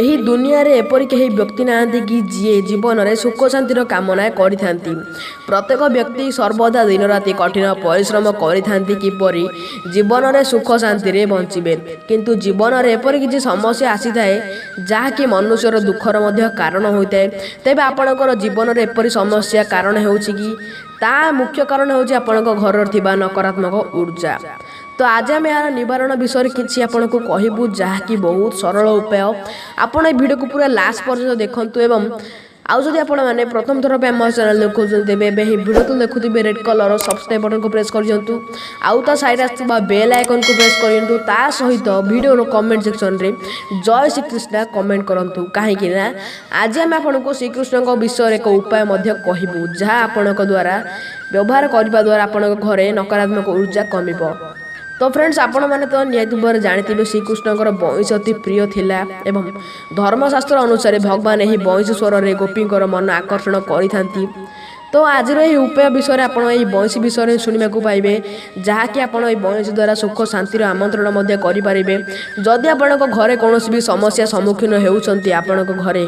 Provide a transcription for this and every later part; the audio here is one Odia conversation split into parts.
ଏହି ଦୁନିଆରେ ଏପରି କେହି ବ୍ୟକ୍ତି ନାହାନ୍ତି କି ଯିଏ ଜୀବନରେ ସୁଖ ଶାନ୍ତିର କାମନା କରିଥାନ୍ତି। ପ୍ରତ୍ୟେକ ବ୍ୟକ୍ତି ସର୍ବଦା ଦିନରାତି କଠିନ ପରିଶ୍ରମ କରିଥାନ୍ତି କିପରି ଜୀବନରେ ସୁଖ ଶାନ୍ତିରେ ବଞ୍ଚିବେ। କିନ୍ତୁ ଜୀବନରେ ଏପରି କିଛି ସମସ୍ୟା ଆସିଥାଏ, ଯାହାକି ମନୁଷ୍ୟର ଦୁଃଖର ମଧ୍ୟ କାରଣ ହୋଇଥାଏ। ତେବେ ଆପଣଙ୍କର ଜୀବନରେ ଏପରି ସମସ୍ୟା କାରଣ ହେଉଛି କି, ତା ମୁଖ୍ୟ କାରଣ ହେଉଛି ଆପଣଙ୍କ ଘରରେ ଥିବା ନକାରାତ୍ମକ ଉର୍ଜା। ତ ଆଜି ଆମେ ଏହାର ନିବାରଣ ବିଷୟରେ କିଛି ଆପଣଙ୍କୁ କହିବୁ, ଯାହାକି ବହୁତ ସରଳ ଉପାୟ। ଆପଣ ଏ ଭିଡ଼ିଓକୁ ପୁରା ଲାଷ୍ଟ ପର୍ଯ୍ୟନ୍ତ ଦେଖନ୍ତୁ ଏବଂ ଆଉ ଯଦି ଆପଣମାନେ ପ୍ରଥମ ଥର ପାଇଁ ଆମ ଚ୍ୟାନେଲ୍ ଦେଖୁଛନ୍ତି, ତେବେ ଏବେ ଏହି ଭିଡ଼ିଓ ତ ଦେଖୁଥିବେ, ରେଡ୍ କଲର୍ ସବସ୍କ୍ରାଇବ୍ ବଟନ୍କୁ ପ୍ରେସ୍ କରିଦିଅନ୍ତୁ ଆଉ ତା ସାଇଡ଼୍ ଆସୁଥିବା ବେଲ୍ ଆଇକନ୍କୁ ପ୍ରେସ୍ କରିଦିଅନ୍ତୁ। ତା ସହିତ ଭିଡ଼ିଓର କମେଣ୍ଟ ସେକ୍ସନରେ ଜୟ ଶ୍ରୀକୃଷ୍ଣ କମେଣ୍ଟ କରନ୍ତୁ, କାହିଁକି ନା ଆଜି ଆମେ ଆପଣଙ୍କୁ ଶ୍ରୀକୃଷ୍ଣଙ୍କ ବିଷୟରେ ଏକ ଉପାୟ ମଧ୍ୟ କହିବୁ, ଯାହା ଆପଣଙ୍କ ଦ୍ୱାରା ବ୍ୟବହାର କରିବା ଦ୍ୱାରା ଆପଣଙ୍କ ଘରେ ନକାରାତ୍ମକ ଉର୍ଜା କମିବ। ତ ଫ୍ରେଣ୍ଡସ୍, ଆପଣମାନେ ତ ନିହାତି ଭାବରେ ଜାଣିଥିବେ, ଶ୍ରୀକୃଷ୍ଣଙ୍କର ବଇଁଶୀ ଅତି ପ୍ରିୟ ଥିଲା ଏବଂ ଧର୍ମଶାସ୍ତ୍ର ଅନୁସାରେ ଭଗବାନ ଏହି ବଇଁଶୀ ସ୍ୱରରେ ଗୋପୀଙ୍କର ମନ ଆକର୍ଷଣ କରିଥାନ୍ତି। ତ ଆଜିର ଏହି ଉପାୟ ବିଷୟରେ ଆପଣ ଏହି ବଇଁଶୀ ବିଷୟରେ ଶୁଣିବାକୁ ପାଇବେ, ଯାହାକି ଆପଣ ଏହି ବଇଁଶୀ ଦ୍ୱାରା ସୁଖ ଶାନ୍ତିର ଆମନ୍ତ୍ରଣ ମଧ୍ୟ କରିପାରିବେ। ଯଦି ଆପଣଙ୍କ ଘରେ କୌଣସି ବି ସମସ୍ୟା ସମ୍ମୁଖୀନ ହେଉଛନ୍ତି, ଆପଣଙ୍କ ଘରେ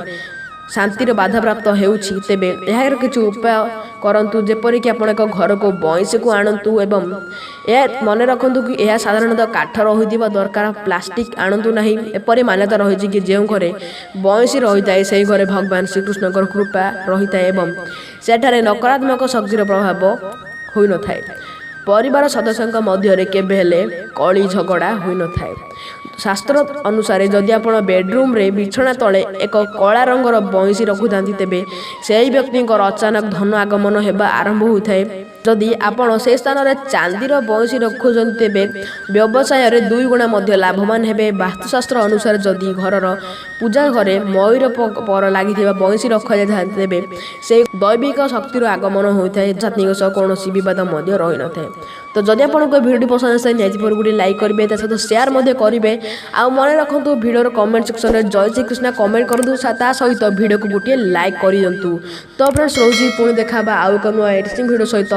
ଶାନ୍ତିର ବାଧାପ୍ରାପ୍ତ ହେଉଛି, ତେବେ ଏହାର କିଛି ଉପାୟ କରନ୍ତୁ, ଯେପରିକି ଆପଣ ଏକ ଘରକୁ ବଇଁଶୀକୁ ଆଣନ୍ତୁ ଏବଂ ଏହା ମନେ ରଖନ୍ତୁ କି ଏହା ସାଧାରଣତଃ କାଠର ହୋଇଥିବା ଦରକାର, ପ୍ଲାଷ୍ଟିକ୍ ଆଣନ୍ତୁ ନାହିଁ। ଏପରି ମାନ୍ୟତା ରହିଛି କି ଯେଉଁ ଘରେ ବଇଁଶୀ ରହିଥାଏ, ସେହି ଘରେ ଭଗବାନ ଶ୍ରୀକୃଷ୍ଣଙ୍କର କୃପା ରହିଥାଏ ଏବଂ ସେଠାରେ ନକାରାତ୍ମକ ଶକ୍ତିର ପ୍ରଭାବ ହୋଇନଥାଏ। ପରିବାର ସଦସ୍ୟଙ୍କ ମଧ୍ୟରେ କେବେ ହେଲେ କଳି ଝଗଡ଼ା ହୋଇନଥାଏ। ଶାସ୍ତ୍ର ଅନୁସାରେ ଯଦି ଆପଣ ବେଡ଼ରୁମ୍ରେ ବିଛଣା ତଳେ ଏକ କଳା ରଙ୍ଗର ବଇଁଶୀ ରଖୁଥାନ୍ତି, ତେବେ ସେହି ବ୍ୟକ୍ତିଙ୍କର ଅଚାନକ ଧନ ଆଗମନ ହେବା ଆରମ୍ଭ ହୋଇଥାଏ। ଯଦି ଆପଣ ସେ ସ୍ଥାନରେ ଚାନ୍ଦିର ବଇଁଶୀ ରଖୁଛନ୍ତି, ତେବେ ବ୍ୟବସାୟରେ ଦୁଇ ଗୁଣା ମଧ୍ୟ ଲାଭବାନ ହେବେ। ବାସ୍ତୁଶାସ୍ତ୍ର ଅନୁସାରେ ଯଦି ଘରର ପୂଜା ଘରେ ମୟୂର ପର ଲାଗିଥିବା ବଇଁଶୀ ରଖାଯାଇଥାଏ, ତେବେ ସେହି ଦୈବିକ ଶକ୍ତିର ଆଗମନ ହୋଇଥାଏ, ସାଥୀଙ୍କ ସହ କୌଣସି ବିବାଦ ମଧ୍ୟ ରହିନଥାଏ। ତ ଯଦି ଆପଣଙ୍କୁ ଏ ଭିଡ଼ିଓଟି ପସନ୍ଦ ଆସିଥାଏ, ନିହାତି ଭାବରେ ଗୋଟିଏ ଲାଇକ୍ କରିବେ, ତା ସହିତ ସେୟାର ମଧ୍ୟ କରିବେ। ଆଉ ମନେ ରଖନ୍ତୁ, ଭିଡ଼ିଓର କମେଣ୍ଟ ସେକ୍ସନରେ ଜୟ ଶ୍ରୀକୃଷ୍ଣ କମେଣ୍ଟ କରନ୍ତୁ, ତା ସହିତ ଭିଡ଼ିଓକୁ ଗୋଟିଏ ଲାଇକ୍ କରିଦିଅନ୍ତୁ। ତ ଫ୍ରେଣ୍ଡସ୍, ରହୁଛି। ପୁଣି ଦେଖା ହେବା ଆଉ ଏକ ନୂଆ ଏଡିଟିଂ ଭିଡ଼ିଓ ସହିତ।